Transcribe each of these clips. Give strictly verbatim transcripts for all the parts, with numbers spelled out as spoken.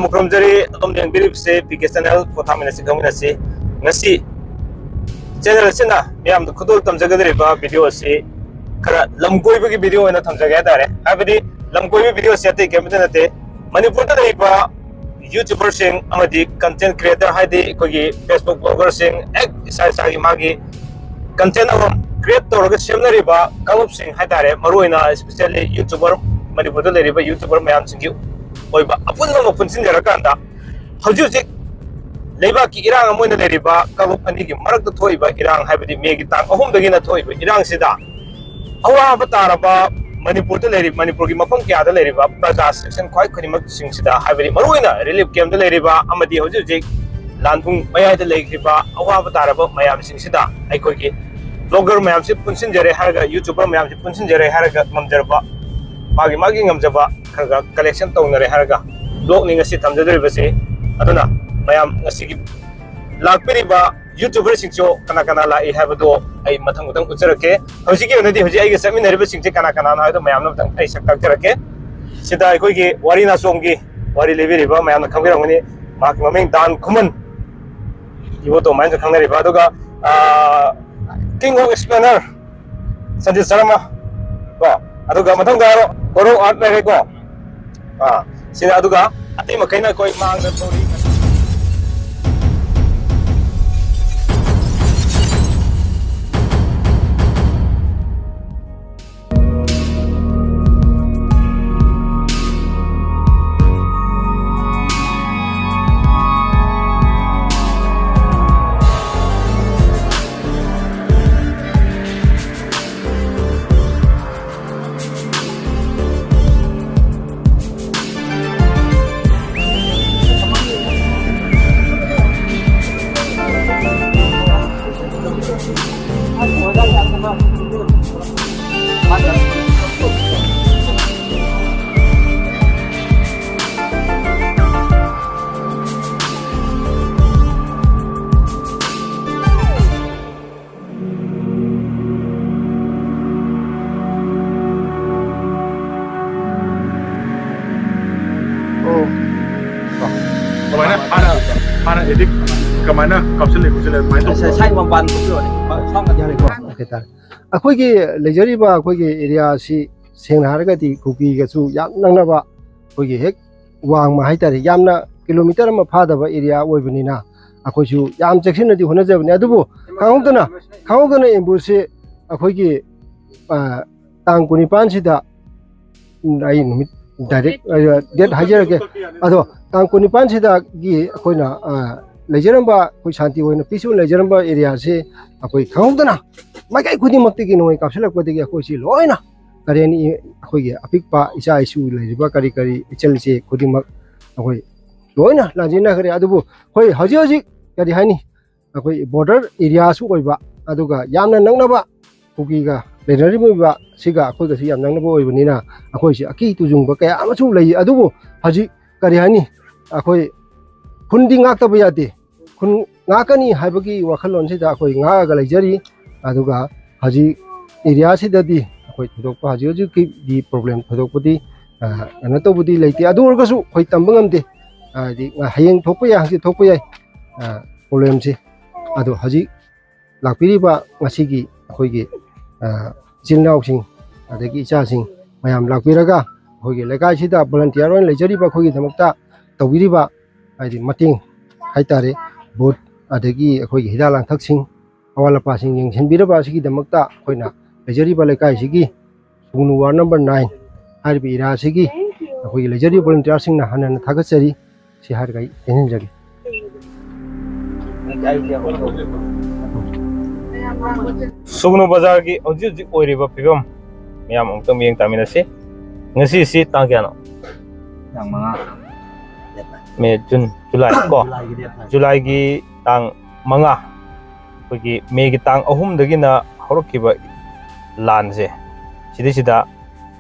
ꯈꯨꯔꯨꯝꯖꯔꯤ꯫ ꯑꯗꯣꯝ ꯌꯦꯡꯕꯤꯔꯤꯕꯁꯦ P K channel. ꯄꯣꯊꯥꯃꯤꯟꯅꯁꯤ, ꯈꯪꯃꯤꯟꯅꯁꯤ꯫ ꯉꯁꯤ channel ꯑꯁꯤꯅ ꯃꯤꯌꯥꯝꯗ ꯈꯨꯗꯣꯜ ꯇꯝꯖꯒꯗꯧꯔꯤꯕ ꯚꯤꯗꯤꯑꯣ ꯑꯁꯤ ꯈꯔ ꯂꯝ ꯀꯣꯏꯕꯒꯤ ꯚꯤꯗꯤꯑꯣ ꯑꯣꯏꯅ ꯊꯝꯖꯒꯦ ꯍꯥꯏꯇꯥꯔꯦ꯫ ꯍꯥꯏꯕꯗꯤ ꯂꯝ ꯀꯣꯏꯕ ꯚꯤꯗꯤꯑꯣ ꯑꯁꯤ ꯑꯇꯩ ꯀꯩꯝꯇ ꯅꯠꯇꯦ, ꯃꯅꯤꯄꯨꯔꯗ ꯂꯩꯔꯤꯕ ꯌꯨꯇ꯭ꯌꯨꯕꯔꯁꯤꯡ ꯑꯃꯗꯤ ꯀꯟꯇꯦꯟ ꯀ꯭ꯔꯤꯌꯦꯇꯔ, ꯍꯥꯏꯗꯤ ꯑꯩꯈꯣꯏꯒꯤ ꯐꯦꯁꯕꯨꯛ ꯕ꯭ꯂꯣꯒꯔꯁꯤꯡ, ꯑꯦꯛ ꯏꯁꯥ ꯏꯁꯥꯒꯤ ꯃꯥꯒꯤ ꯀꯟꯇꯦꯟ ꯑꯃ ꯀ꯭ꯔꯤꯌꯦꯠ ꯇꯧꯔꯒ ꯁꯦꯝꯅꯔꯤꯕ ꯀꯥꯡꯂꯨꯞꯁꯤꯡ ꯍꯥꯏꯇꯥꯔꯦ, ꯃꯔꯨꯑꯣꯏꯅ ꯏꯁꯄꯤꯁꯦꯜꯂꯤ ꯌꯨꯇ꯭ꯌꯨꯕꯔ, ꯃꯅꯤꯄꯨꯔꯗ ꯂꯩꯔꯤꯕ ꯌꯨꯇ꯭ꯌꯨꯕꯔ ꯃꯌꯥꯝꯁꯤꯡꯒꯤ ꯑꯣꯏꯕ ꯑꯄꯨꯟꯕ ꯑꯃ ꯄꯨꯟꯁꯤꯟꯖꯔꯀꯥꯟꯗ, ꯍꯧꯖꯤꯛ ꯍꯧꯖꯤꯛ ꯂꯩꯕꯥꯛꯀꯤ ꯏꯔꯥꯡ ꯑꯃ ꯑꯣꯏꯅ ꯂꯩꯔꯤꯕ ꯀꯥꯡꯂꯨꯞ ꯑꯅꯤꯒꯤ ꯃꯔꯛꯇ ꯊꯣꯛꯏꯕ ꯏꯔꯥꯡ, ꯍꯥꯏꯕꯗꯤ ꯃꯦꯒꯤ ꯇꯥꯡ ꯑꯍꯨꯝꯗꯒꯤꯅ ꯊꯣꯛꯏꯕ ꯏꯔꯥꯡꯁꯤꯗ ꯑꯋꯥꯕ ꯇꯥꯔꯕ ꯃꯅꯤꯄꯨꯔꯗ ꯂꯩꯔꯤꯕ, ꯃꯅꯤꯄꯨꯔꯒꯤ ꯃꯐꯝ ꯀꯌꯥꯗ ꯂꯩꯔꯤꯕ ꯄ꯭ꯔꯖꯥ ꯁꯦꯛꯁꯟ ꯈ꯭ꯋꯥꯏ ꯈꯨꯗꯤꯡꯃꯛꯁꯤꯡꯁꯤꯗ, ꯍꯥꯏꯕꯗꯤ ꯃꯔꯨꯑꯣꯏꯅ ꯔꯤꯂꯤꯐ ꯀꯦꯝꯞꯇ ꯂꯩꯔꯤꯕ ꯑꯃꯗꯤ ꯍꯧꯖꯤꯛ ꯍꯧꯖꯤꯛ ꯂꯥꯟꯕꯨꯡ ꯃꯌꯥꯏꯗ ꯂꯩꯈ꯭ꯔꯤꯕ ꯑꯋꯥꯕ ꯇꯥꯔꯕ ꯃꯌꯥꯝꯁꯤꯡꯁꯤꯗ ꯑꯩꯈꯣꯏꯒꯤ ꯕ꯭ꯂꯣꯒꯔ ꯃꯌꯥꯝꯁꯤ ꯄꯨꯟꯁꯤꯟꯖꯔꯦ ꯍꯥꯏꯔꯒ, ꯌꯨꯇ꯭ꯌꯨꯕꯔ ꯃꯌꯥꯝꯁꯤ ꯄꯨꯟꯁꯤꯟꯖꯔꯦ ꯍꯥꯏꯔꯒ, ꯉꯝꯖꯔꯕ, ꯃꯥꯒꯤ ꯃꯥꯒꯤ ꯉꯝꯖꯕ ꯈꯔ ꯈꯔ ꯀꯂꯦꯛꯁꯟ ꯇꯧꯅꯔꯦ ꯍꯥꯏꯔꯒ ꯕ꯭ꯂꯣꯒꯅꯤ ꯉꯁꯤ ꯊꯝꯖꯗꯣꯔꯤꯕꯁꯤ꯫ ꯑꯗꯨꯅ ꯃꯌꯥꯝ ꯉꯁꯤꯒꯤ ꯂꯥꯛꯄꯤꯔꯤꯕ ꯌꯨꯇ꯭ꯌꯨꯕꯔꯁꯤꯡꯁꯨ ꯀꯅꯥ ꯀꯅꯥ ꯂꯥꯛꯏ ꯍꯥꯏꯕꯗꯣ ꯑꯩ ꯃꯊꯪ ꯃꯊꯪ ꯎꯠꯆꯔꯛꯀꯦ꯫ ꯍꯧꯖꯤꯛꯀꯤ ꯑꯣꯏꯅꯗꯤ ꯍꯧꯖꯤꯛ ꯑꯩꯒ ꯆꯠꯃꯤꯟꯅꯔꯤꯕꯁꯤꯡꯁꯦ ꯀꯅꯥ ꯀꯅꯥꯅꯣ ꯍꯥꯏꯕꯗꯣ ꯃꯌꯥꯝꯅ ꯃꯊꯪ ꯑꯩ ꯁꯛ ꯇꯥꯛꯆꯔꯛꯀꯦ꯫ ꯁꯤꯗ ꯑꯩꯈꯣꯏꯒꯤ ꯋꯥꯔꯤ ꯅꯥꯆꯣꯝꯒꯤ ꯋꯥꯔꯤ ꯂꯤꯕꯤꯔꯤꯕ ꯃꯌꯥꯝꯅ ꯈꯪꯕꯤꯔꯝꯒꯅꯤ, ꯃꯍꯥꯛꯀꯤ ꯃꯃꯤꯡ ꯗꯥꯟ ꯈꯨꯃꯟ ꯏꯕꯣꯇꯣꯝ ꯍꯥꯏꯅꯁꯨ ꯈꯪꯅꯔꯤꯕ꯫ ꯑꯗꯨꯒ ꯀꯤꯡ ꯑꯣꯐ ꯑꯦꯛꯁꯄ꯭ꯂꯦꯅꯔ ꯁꯟꯖꯤꯠ ꯁꯔꯃ ꯀꯣ, ꯑꯗꯨꯒ ꯃꯊꯪꯗ ꯍꯥꯏꯔꯣ, ꯒꯣꯔꯣ ꯑꯥꯔꯠ ꯂꯩꯔꯦꯀꯣ꯫ ꯑꯥ, ꯁꯤꯗ ꯑꯗꯨꯒ ꯑꯇꯩ ꯃꯈꯩꯅ ꯑꯩꯈꯣꯏ ꯃꯥꯡꯗ ꯊꯧꯔꯤ꯫ ꯀꯃꯥꯏꯅ ꯀꯥꯞꯁꯤꯜꯂꯦ ꯈꯣꯠꯆꯤꯜꯂꯦ ꯑꯗꯨꯃꯥꯏꯅ ꯇꯧꯕ? ꯁꯥꯏ ꯃꯄꯥꯟ ꯊꯣꯛꯄꯤꯔꯣꯅꯦ꯫ ꯁꯣꯝꯗ꯫ ꯌꯥꯔꯦꯀꯣ? ꯑꯣꯀꯦ, ꯇꯥꯔꯦ꯫ ꯑꯩꯈꯣꯏꯒꯤ ꯂꯩꯖꯔꯤꯕ ꯑꯩꯈꯣꯏꯒꯤ ꯑꯦꯔꯤꯌꯥꯁꯤ, ꯁꯦꯡꯅ ꯍꯥꯏꯔꯒꯗꯤ ꯀꯨꯀꯤꯒꯁꯨ ꯌꯥꯝ ꯅꯛꯅꯕ, ꯑꯩꯈꯣꯏꯒꯤ ꯍꯦꯛ ꯋꯥꯡꯃ ꯍꯥꯏꯇꯥꯔꯦ, ꯌꯥꯝꯅ ꯀꯤꯂꯣꯃꯤꯇꯔ ꯑꯃ ꯐꯥꯗꯕ ꯑꯦꯔꯤꯌꯥ ꯑꯣꯏꯕꯅꯤꯅ ꯑꯩꯈꯣꯏꯁꯨ ꯌꯥꯝ ꯆꯦꯛꯁꯤꯟꯅꯗꯤ ꯍꯣꯠꯅꯖꯕꯅꯤ꯫ ꯑꯗꯨꯕꯨ ꯈꯪꯍꯧꯗꯅ, ꯈꯪꯍꯧꯗꯅ ꯑꯦꯝꯕꯨꯁꯁꯤ ꯑꯩꯈꯣꯏꯒꯤ, ꯑ, ꯇꯥꯡ ꯀꯨꯟꯅꯤꯄꯥꯟꯁꯤꯗ, ꯎꯝ, ꯑꯩ ꯅꯨꯃꯤꯠ ꯗꯥꯏꯔꯦꯛ ꯗꯦꯠ ꯍꯥꯏꯖꯔꯒꯦ꯫ ꯑꯗꯣ ꯇꯥꯡ ꯀꯨꯟꯅꯤꯄꯥꯟꯁꯤꯗꯒꯤ ꯑꯩꯈꯣꯏꯅ, ꯑ, ꯂꯩꯖꯔꯝꯕ, ꯑꯩꯈꯣꯏ ꯁꯥꯟꯇꯤ ꯑꯣꯏꯅ ꯄꯤꯁ ꯑꯣꯏꯅ ꯂꯩꯖꯔꯝꯕ ꯑꯦꯔꯤꯌꯥꯁꯦ ꯑꯩꯈꯣꯏ ꯈꯪꯍꯧꯗꯅ ꯃꯥꯏꯀꯩ ꯈꯨꯗꯤꯡꯃꯛꯇꯒꯤ ꯅꯣꯡꯃꯩ ꯀꯥꯞꯁꯤꯜꯂꯛꯄꯗꯒꯤ ꯑꯩꯈꯣꯏꯁꯤ ꯂꯣꯏꯅ, ꯀꯔꯤ ꯍꯥꯏꯅꯤ, ꯑꯩꯈꯣꯏꯒꯤ ꯑꯄꯤꯛꯄ ꯏꯆꯥ ꯏꯁꯨ ꯂꯩꯔꯤꯕ ꯀꯔꯤ ꯀꯔꯤ ꯏꯆꯜ ꯏꯆꯦ ꯈꯨꯗꯤꯡꯃꯛ ꯑꯩꯈꯣꯏ ꯂꯣꯏꯅ ꯂꯥꯟꯖꯦꯟꯅꯈ꯭ꯔꯦ꯫ ꯑꯗꯨꯕꯨ ꯍꯣꯏ, ꯍꯧꯖꯤꯛ ꯍꯧꯖꯤꯛ, ꯀꯔꯤ ꯍꯥꯏꯅꯤ, ꯑꯩꯈꯣꯏ ꯕꯣꯔꯗꯔ ꯑꯦꯔꯤꯌꯥꯁꯨ ꯑꯣꯏꯕ, ꯑꯗꯨꯒ ꯌꯥꯝꯅ ꯅꯛꯅꯕ ꯀꯨꯀꯤꯒ ꯂꯩꯅꯔꯤꯕ ꯁꯤꯒ ꯑꯩꯈꯣꯏꯒꯁꯨ ꯌꯥꯝ ꯅꯛꯅꯕ ꯑꯣꯏꯕꯅꯤꯅ ꯑꯩꯈꯣꯏꯁꯤ ꯑꯀꯤ ꯇꯨꯖꯨꯡꯕ ꯀꯌꯥ ꯑꯃꯁꯨ ꯂꯩ꯫ ꯑꯗꯨꯕꯨ ꯍꯧꯖꯤꯛ, ꯀꯔꯤ ꯍꯥꯏꯅꯤ, ꯑꯩꯈꯣꯏ ꯈꯨꯟꯗꯤ ꯉꯥꯛꯇꯕ ꯌꯥꯗꯦ꯫ ꯈꯨꯟ ꯉꯥꯛꯀꯅꯤ ꯍꯥꯏꯕꯒꯤ ꯋꯥꯈꯜꯂꯣꯟꯁꯤꯗ ꯑꯩꯈꯣꯏ ꯉꯥꯛꯑꯒ ꯂꯩꯖꯔꯤ꯫ ꯑꯗꯨꯒ ꯍꯧꯖꯤꯛ ꯑꯦꯔꯤꯌꯥꯁꯤꯗꯗꯤ ꯑꯩꯈꯣꯏ ꯊꯣꯏꯗꯣꯛꯄ, ꯍꯧꯖꯤꯛ ꯍꯧꯖꯤꯛꯀꯤꯗꯤ ꯄ꯭ꯔꯣꯕ꯭ꯂꯦꯝ ꯊꯣꯏꯗꯣꯛꯄꯗꯤ, ꯑ, ꯀꯩꯅꯣ ꯇꯧꯕꯗꯤ ꯂꯩꯇꯦ꯫ ꯑꯗꯨ ꯑꯣꯏꯔꯒꯁꯨ ꯑꯩꯈꯣꯏ ꯇꯝꯕ ꯉꯝꯗꯦ꯫ ꯍꯥꯏꯗꯤ ꯍꯌꯦꯡ ꯊꯣꯛꯄ ꯌꯥꯏ, ꯍꯪꯆꯤꯠ ꯊꯣꯛꯄ ꯌꯥꯏ, ꯑ, ꯄ꯭ꯔꯣꯕ꯭ꯂꯦꯝꯁꯤ꯫ ꯑꯗꯣ ꯍꯧꯖꯤꯛ ꯂꯥꯛꯄꯤꯔꯤꯕ ꯉꯁꯤꯒꯤ ꯑꯩꯈꯣꯏꯒꯤ, ꯑ, ꯏꯆꯤꯜ ꯏꯅꯥꯎꯁꯤꯡ, ꯑꯗꯒꯤ ꯏꯆꯥꯁꯤꯡ ꯃꯌꯥꯝ ꯂꯥꯛꯄꯤꯔꯒ ꯑꯩꯈꯣꯏꯒꯤ ꯂꯩꯀꯥꯏꯁꯤꯗ ꯚꯣꯂꯟꯇꯤꯌꯔ ꯑꯣꯏꯅ ꯂꯩꯖꯔꯤꯕ ꯑꯩꯈꯣꯏꯒꯤꯗꯃꯛꯇ ꯇꯧꯕꯤꯔꯤꯕ, ꯍꯥꯏꯗꯤ ꯃꯇꯦꯡ ꯍꯥꯏꯇꯥꯔꯦ, ꯕꯨꯠ, ꯑꯗꯒꯤ ꯑꯩꯈꯣꯏꯒꯤ ꯍꯤꯗꯥꯛ ꯂꯥꯡꯊꯛꯁꯤꯡ, ꯑꯋꯥꯠ ꯑꯄꯥꯁꯤꯡ ꯌꯦꯡꯁꯤꯟꯕꯤꯔꯕ ꯑꯁꯤꯒꯤꯗꯃꯛꯇ ꯑꯩꯈꯣꯏꯅ ꯂꯩꯖꯔꯤꯕ ꯂꯩꯀꯥꯏꯁꯤꯒꯤ ꯁꯨꯒꯅꯨ ꯋꯥꯔꯗ ꯅꯝꯕꯔ ꯅꯥꯏꯟ ꯍꯥꯏꯔꯤꯕ ꯑꯦꯔꯤꯌꯥꯁꯤꯒꯤ ꯑꯩꯈꯣꯏꯒꯤ ꯂꯩꯖꯔꯤꯕ ꯚꯣꯂꯨꯟꯇꯤꯌꯥꯔꯁꯤꯡꯅ ꯍꯟꯅ ꯍꯟꯅ ꯊꯥꯒꯠꯆꯔꯤ꯫ ꯁꯤ ꯍꯥꯏꯔꯒ ꯑꯩ ꯇꯦꯟꯁꯤꯟꯖꯒꯦ꯫ ꯁꯨꯒꯅꯨ ꯕꯖꯥꯔꯒꯤ ꯍꯧꯖꯤꯛ ꯍꯧꯖꯤꯛ ꯑꯣꯏꯔꯤꯕ ꯐꯤꯕꯝ ꯃꯌꯥꯝ ꯑꯃꯨꯛꯇꯪ ꯃꯤꯠꯌꯦꯡ ꯇꯥꯃꯤꯟꯅꯁꯤ꯫ ꯉꯁꯤꯁꯤ ꯇꯥꯡ ꯀꯌꯥꯅꯣ? ꯇꯥꯡ ꯃꯉꯥ꯫ ꯃꯦ, ꯖꯨꯟ, ꯖꯨꯂꯥꯏ ꯀꯣ? ꯖꯨꯂꯥꯏꯒꯤ ꯗꯦꯠ ꯐꯥꯏꯚ꯫ ꯖꯨꯂꯥꯏꯒꯤ ꯇꯥꯡ ꯃꯉꯥ, ꯑꯩꯈꯣꯏꯒꯤ ꯃꯦꯒꯤ ꯇꯥꯡ ꯑꯍꯨꯝꯗꯒꯤꯅ ꯍꯧꯔꯛꯈꯤꯕ ꯂꯥꯟꯁꯦ, ꯁꯤꯗꯩꯁꯤꯗ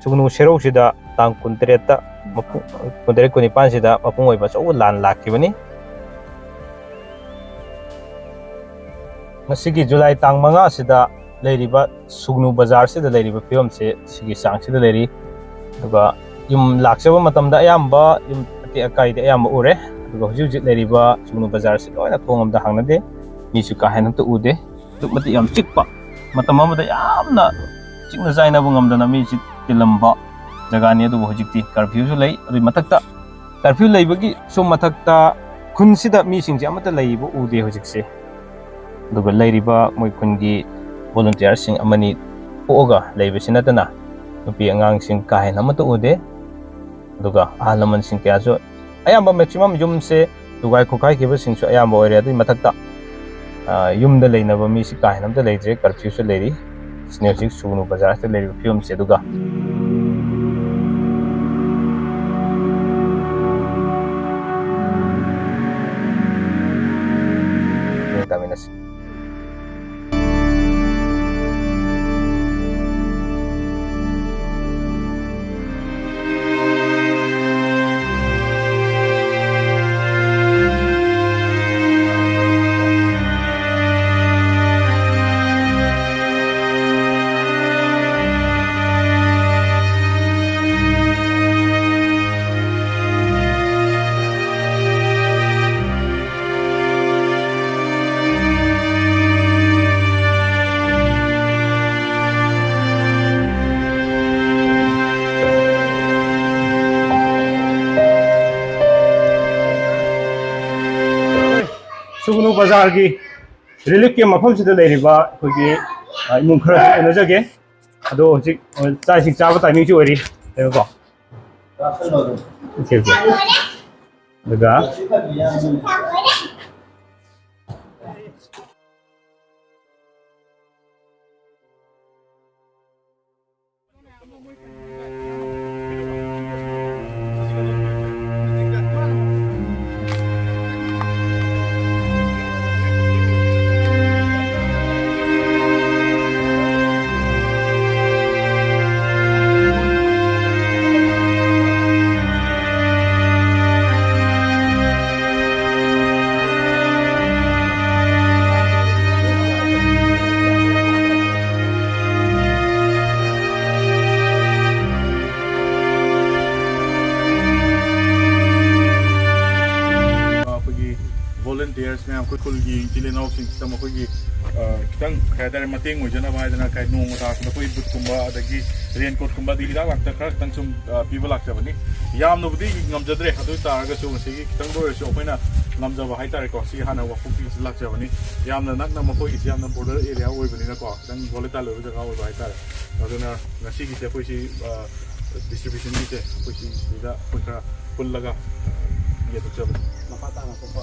ꯁꯨꯒꯅꯨ ꯁꯦꯔꯧꯁꯤꯗ ꯇꯥꯡ ꯀꯨꯟꯇꯔꯦꯠꯇ ꯃꯄꯨꯡ, ꯀꯨꯟꯇꯔꯦꯠ ꯀꯨꯟꯅꯤꯄꯥꯟꯁꯤꯗ ꯃꯄꯨꯡ ꯑꯣꯏꯕ ꯑꯆꯧꯕ ꯂꯥꯟ ꯂꯥꯛꯈꯤꯕꯅꯤ꯫ ꯉꯁꯤꯒꯤ ꯖꯨꯂꯥꯏ ꯇꯥꯡ ꯃꯉꯥꯁꯤꯗ ꯂꯩꯔꯤꯕ ꯁꯨꯒꯅꯨ ꯕꯖꯥꯔꯁꯤꯗ ꯂꯩꯔꯤꯕ ꯐꯤꯕꯝꯁꯦ ꯁꯤꯒꯤ ꯆꯥꯡꯁꯤꯗ ꯂꯩꯔꯤ꯫ ꯑꯗꯨꯒ ꯌꯨꯝ ꯂꯥꯛꯆꯕ ꯃꯇꯝꯗ ꯑꯌꯥꯝꯕ ꯌꯨꯝ ꯑꯇꯦꯛ ꯑꯀꯥꯏꯗꯤ ꯑꯌꯥꯝꯕ ꯎꯔꯦ꯫ ꯑꯗꯨꯒ ꯍꯧꯖꯤꯛ ꯍꯧꯖꯤꯛ ꯂꯩꯔꯤꯕ ꯁꯨꯒꯅꯨ ꯕꯖꯥꯔꯁꯤ ꯂꯣꯏꯅ ꯊꯣꯡ ꯑꯃꯗ ꯍꯥꯡꯅꯗꯦ, ꯃꯤꯁꯨ ꯀꯥ ꯍꯦꯟꯅ ꯑꯝꯇ ꯎꯗꯦ꯫ ꯑꯗꯨꯛ ꯃꯇꯤꯛ ꯌꯥꯝ ꯆꯤꯛꯄ, ꯃꯇꯝ ꯑꯃꯗ ꯌꯥꯝꯅ ꯆꯤꯛꯅ ꯆꯥꯏꯅꯕ ꯉꯝꯗꯅ ꯃꯤꯁꯤ ꯇꯤꯜꯂꯝꯕ ꯖꯒꯥꯅꯤ꯫ ꯑꯗꯨꯕꯨ ꯍꯧꯖꯤꯛꯇꯤ ꯀꯔꯐ꯭ꯌꯨꯁꯨ ꯂꯩ꯫ ꯑꯗꯨꯒꯤ ꯃꯊꯛꯇ, ꯀꯔꯐ꯭ꯌꯨ ꯂꯩꯕꯒꯤ ꯁꯨꯝ ꯃꯊꯛꯇ ꯈꯨꯟꯁꯤꯗ ꯃꯤꯁꯤꯡꯁꯦ ꯑꯃꯠꯇ ꯂꯩꯕ ꯎꯗꯦ ꯍꯧꯖꯤꯛꯁꯦ꯫ ꯑꯗꯨꯒ ꯂꯩꯔꯤꯕ ꯃꯣꯏ ꯈꯨꯟꯒꯤ ꯚꯣꯂꯨꯟꯇꯤꯌꯔꯁꯤꯡ ꯑꯃꯅꯤ ꯊꯣꯛꯑꯒ ꯂꯩꯕꯁꯤ ꯅꯠꯇꯅ ꯅꯨꯄꯤ ꯑꯉꯥꯡꯁꯤꯡ ꯀꯥ ꯍꯦꯟꯅ ꯑꯃꯠꯇ ꯎꯗꯦ꯫ ꯑꯗꯨꯒ ꯑꯍꯜ ꯂꯃꯟꯁꯤꯡ ꯀꯌꯥꯁꯨ, ꯑꯌꯥꯝꯕ ꯃꯦꯛꯁꯤꯃꯝ ꯌꯨꯝꯁꯦ ꯇꯨꯒꯥꯏ ꯈꯣꯠꯀꯥꯏꯈꯤꯕꯁꯤꯡꯁꯨ ꯑꯌꯥꯝꯕ ꯑꯣꯏꯔꯦ꯫ ꯑꯗꯨꯒꯤ ꯃꯊꯛꯇ, ꯑ, ꯌꯨꯝꯗ ꯂꯩꯅꯕ ꯃꯤꯁꯤ ꯀꯥ ꯍꯦꯟꯅ ꯑꯝꯇ ꯂꯩꯇ꯭ꯔꯦ, ꯀꯔꯐ꯭ꯌꯨꯁꯨ ꯂꯩꯔꯤ꯫ ꯁꯤꯅꯤ ꯍꯧꯖꯤꯛ ꯁꯨꯒꯅꯨ ꯕꯖꯥꯔꯁꯤꯗ ꯂꯩꯔꯤꯕ ꯐꯤꯕꯝꯁꯦ꯫ ꯑꯗꯨꯒ ꯇꯥꯃꯤꯟꯅꯁꯤ꯫ ꯁꯨꯒꯅꯨ ꯕꯖꯥꯔꯒꯤ ꯔꯤꯂꯤꯐ ꯀꯦꯝ ꯃꯐꯝꯁꯤꯗ ꯂꯩꯔꯤꯕ ꯑꯩꯈꯣꯏꯒꯤ, ꯑ, ꯏꯃꯨꯡ ꯈꯔꯁꯨ ꯎꯅꯖꯒꯦ꯫ ꯑꯗꯣ ꯍꯧꯖꯤꯛ, ꯑ, ꯆꯥꯛ ꯏꯁꯤꯡ ꯆꯥꯕ ꯇꯥꯏꯃꯤꯡꯁꯨ ꯑꯣꯏꯔꯤ꯫ ꯂꯩꯔꯣꯀꯣ꯫ Okay, okay. ꯑꯗꯨꯒ ꯏꯆꯤꯜ ꯏꯅꯥꯎꯁꯤꯡꯁꯤꯗ ꯃꯈꯣꯏꯒꯤ, ꯑ, ꯈꯤꯇꯪ, ꯀꯩ ꯍꯥꯏꯇꯥꯔꯦ, ꯃꯇꯦꯡ ꯑꯣꯏꯖꯅꯕ ꯍꯥꯏꯗꯅ ꯀꯩ ꯅꯣꯡꯃ ꯇꯥꯔꯛꯄꯗ ꯑꯩꯈꯣꯏ ꯕꯨꯠꯀꯨꯝꯕ ꯑꯗꯒꯤ ꯔꯦꯟ ꯀꯣꯠꯀꯨꯝꯕ ꯑꯗꯒꯤ ꯍꯤꯗꯥꯛ ꯂꯥꯡꯊꯛ ꯈꯔ ꯈꯤꯇꯪ ꯁꯨꯝ, ꯑ, ꯄꯤꯕ ꯂꯥꯛꯆꯕꯅꯤ꯫ ꯌꯥꯝꯅꯕꯨꯗꯤ ꯉꯝꯖꯗ꯭ꯔꯦ, ꯑꯗꯨ ꯑꯣꯏ ꯇꯥꯔꯒꯁꯨ ꯉꯁꯤꯒꯤ ꯈꯤꯇꯪꯗ ꯑꯣꯏꯔꯁꯨ ꯑꯩꯈꯣꯏꯅ ꯉꯝꯖꯕ ꯍꯥꯏꯇꯥꯔꯦꯀꯣ, ꯁꯤ ꯍꯥꯟꯅ ꯋꯥꯡꯈꯣꯛꯀꯤꯁꯤ ꯂꯥꯛꯆꯕꯅꯤ꯫ ꯌꯥꯝꯅ ꯅꯛꯅ, ꯃꯈꯣꯏꯒꯤꯁꯤ ꯌꯥꯝꯅ ꯕꯣꯔꯗꯔ ꯑꯦꯔꯤꯌꯥ ꯑꯣꯏꯕꯅꯤꯅꯀꯣ, ꯈꯤꯇꯪ ꯚꯣꯂꯦꯇꯥꯏꯜ ꯑꯣꯏꯕ ꯖꯒꯥ ꯑꯣꯏꯕ ꯍꯥꯏꯇꯥꯔꯦ꯫ ꯑꯗꯨꯅ ꯉꯁꯤꯒꯤꯁꯦ ꯑꯩꯈꯣꯏꯁꯤ, ꯑ, ꯗꯤꯁꯇ꯭ꯔꯤꯕ꯭ꯌꯨꯁꯟꯒꯤꯁꯦ ꯑꯩꯈꯣꯏꯁꯤ ꯁꯤꯗ ꯑꯩꯈꯣꯏ ꯈꯔ ꯄꯨꯜꯂꯒ, ꯑ, ꯌꯦꯟꯊꯣꯛꯆꯕꯅꯤ꯫ ꯃꯈꯥ ꯇꯥꯅ ꯑꯇꯣꯞꯄ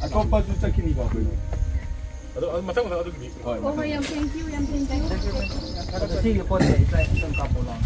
ꯑꯇꯣꯞꯄꯁꯨ ꯆꯠꯈꯤꯅꯤꯀꯣ ꯑꯩꯈꯣꯏ꯫ ꯑꯗꯣ, ꯑꯗꯣ ꯃꯊꯪ ꯃꯊꯪ ꯑꯗꯨꯒꯤꯗꯤ ꯍꯣꯏ꯫ ꯍꯣꯏ, ꯍꯣꯏ, ꯌꯥꯝ thank you, ꯌꯥꯝ thank you꯫ ꯑꯗꯣ ꯁꯤꯒꯤ ꯄꯣꯠꯁꯦ ꯏꯆꯥ ꯑꯝꯇꯪ ꯀꯥꯞꯄꯣ ꯂꯥꯎ꯫